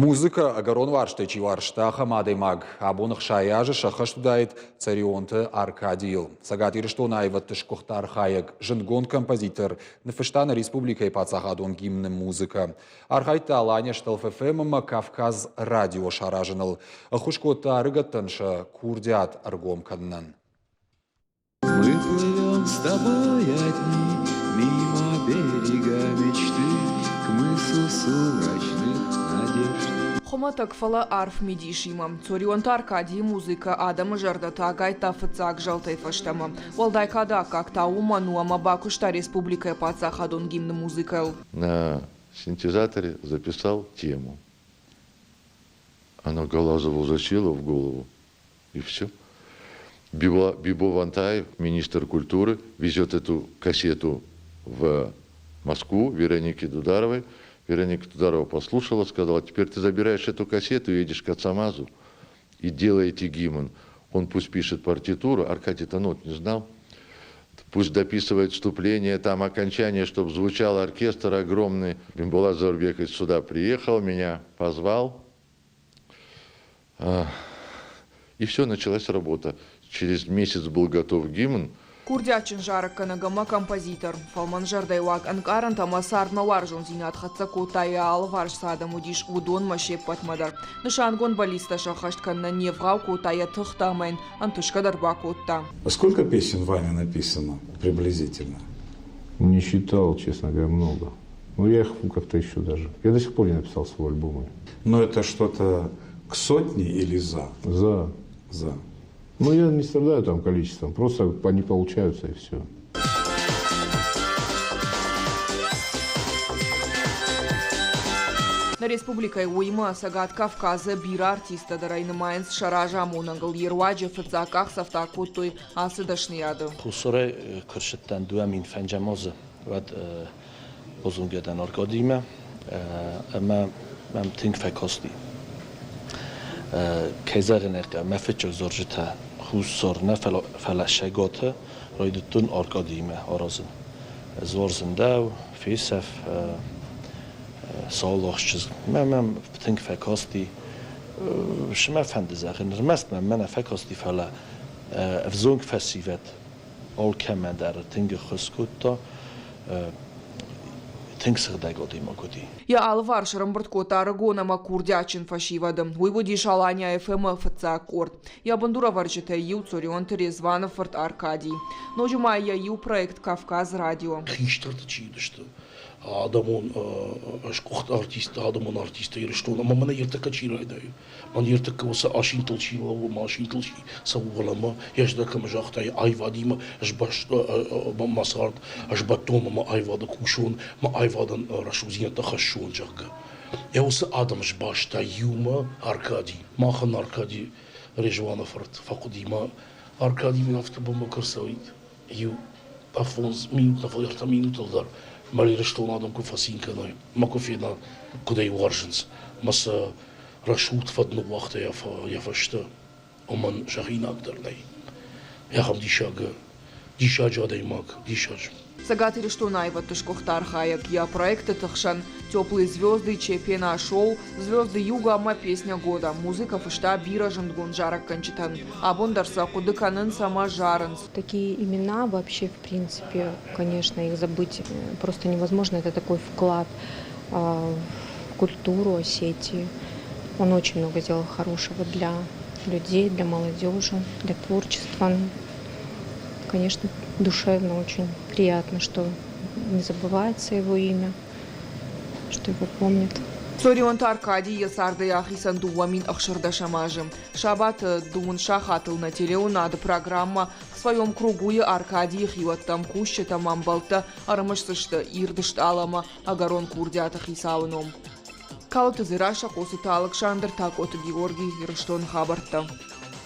Музыкӕ ӕгӕрон уарзтӕй чи уарзта, ахӕм адӕймаг абон 60 азы сӕххӕст уыдаид Цӕрионты Аркадийыл. Цӕгат Ирыстоны аивӕдты сгуыхт архайӕг, зындгонд композитор ныффыста нӕ республикӕйы паддзахадон гимны музыкӕ. Архайдта Алания ФМ ӕмӕ Кавказ радио саразыныл. Ӕххуыс кодта ӕрыгӕттӕн сӕ курдиат ӕргом кӕнынӕн. Мы плывем с тобой одни Мимо берега мечты К мысу сумрачных надежд. Хуымӕтӕг, фӕлӕ арф мидисимӕ. Цорионты Аркадийы музыкӕ адӕмы зӕрдӕтӕ агайдта фыццаг зӕлтӕй фӕстӕмӕ. Уӕлдай кады аккаг та уымӕн у, ӕмӕ бакуыста республикӕйы паддзахадон гимны музыкӕйыл. На синтезаторе записал тему. Она Галазову засела в голову, и все. Бибо, Бибо Вантаев, министр культуры, везет эту кассету в Москву Веронике Дударовой. Вероника Дударова послушала, сказала, теперь ты забираешь эту кассету, едешь к Ацамазу и делаете гимн. Он пусть пишет партитуру, Аркадий-то нот не знал. Пусть дописывает вступление, там окончание, чтобы звучал оркестр огромный. Бимбулат Заурбекович сюда приехал, меня позвал. И все, началась работа. Через месяц был готов гимн. Курдиатджын зарӕггӕнӕг ӕмӕ композитор, фӕлмӕн зӕрдӕйы уаг ӕнкъарӕнтӕ ӕмӕ цардмӕ уарзондзинад хӕццӕ кодта йӕ алыварс цы адӕм уыдис, уыдонмӕ се ппӕтмӕ дӕр. Нысангонд бӕллицтӕ сӕххӕст кӕнынӕн не вгъау кодта йӕ тыхтӕ ӕмӕ йын ӕнтысгӕ дӕр бакодта. Сколько песен вами написано приблизительно? Не считал, честно говоря, много. Ну, я их как-то еще даже. Я до сих пор не написал свой альбом. Но это что-то к сотне или за? За. За. Ну, я не страдаю там количеством, просто они получаются и все. Нӕ республикӕйы уыимӕ Цӕгат Кавказы бирӕ артисттӕ дӕр ӕй нымайынц сӕ разамонӕгыл йе руаджы фыццаг къахдзӕфтӕ акодтой ацы дӕсныйады. Хуссарӕй куы рцыдтӕн 2005 азы, уӕд базонгӕ дӕн Аркадиимӕ ӕмӕ мӕм тынг фӕкасти. Кӕй зӕгъын ӕй хъӕуы, мӕ фыццаг зарджытӕ Хуссар нӕ, фӕлӕ Сӕгаты райдыдтон Аркадиимӕ аразын. Ӕз уарзын дӕу, фесӕф, саулох чызг. Мӕ мӕм тынг фӕкасти. Цы мӕ фӕнды зӕгъын, ӕрмӕст мӕм мӕ нӕ фӕкасти, фӕлӕ ӕвзонг фӕсивӕд алкӕмӕн дӕр тынг ӕххуыс кодта, тынг сыгъдӕг адӕймаг уыди. Йӕ алыварс ӕрӕмбырд кодта ӕрыгон ӕмӕ курдиатджын фӕсивӕды. Уый уыдис Алания FM-ы фыццаг къорд. Йӕ бындурӕвӕрджытӕй иу Цорионты Резваны фырт Аркадий. Ноджы ма йӕ иу проект «Кавказ радио». Хистӕрты чи уыдысты, адӕмон сгуыхт артисттӕ, адӕмон артисттӕ Ирыстоны ӕмӕ мӕнӕ ӕртӕккӕ чи райдайы, мӕн ӕртӕккӕ уыцы асинтыл чи лӕууы, мӕ асинтыл чи цӕуы уӕлӕмӕ, йӕ зӕрдӕ кӕмӕ загъта, аивадимӕ ӕз мӕ цард ӕз бӕттон ӕмӕ аивады кусон, мӕ аивадӕн рӕсугъддзинӕдтӕ хӕссон, зӕгъгӕ. Йӕ уыцы адӕм сбаста иумӕ Аркади. Махӕн Аркади Резваны фырт фӕхъуыди мӕ Аркади мын афтӕ бынмӕ куы рцӕуид, иу афондз минут нӕ, фӕлӕ ӕртӕ минутыл дӕр мӕ Ирыстоны адӕм куы фӕцин кӕной, мӕ куы фена, куыд ӕй уарзынц, мӕ сӕ рӕсугъд фӕд ныууагъта йӕ фӕстӕ, уымӕн зӕгъинаг дӕр нӕй. Ахӕм диссаг, диссаджы адӕймаг, диссаджы. Цӕгат Ирыстоны аивӕдты сгуыхт архайӕг йӕ проекты хсӕн «Теплые звезды», «Чепена шоу», «Звезды юга» ӕмӕ «Песня года». Музыкӕ фыста бирӕ зындгонд зарӕггӕнджытӕн. Абон дӕр сӕ хъуыды кӕнынц ӕмӕ зарынц. Такие имена вообще, в принципе, конечно, их забыть просто невозможно. Это такой вклад в культуру Осетии. Он очень много сделал хорошего для людей, для молодежи, для творчества. Конечно, душевно очень приятно, что не забывается его имя, что его помнят. Цорионты Аркадий йӕ цардӕй ахицӕн 2016 азы. Сабаты дыууын сахатыл нӕ телеуынады программӕ «В своем кругу»-йы Аркадийы хиуӕттӕм кусджытӕм ӕмбӕлттӕ ӕрымысдзысты ирд стъаламӕ ӕгӕрон курдиаты хицауы ном. Калоты Дзерассӕ, Хъоцыты Алыксандр, Такъоты Георгий, Ирыстоны хабӕрттӕ.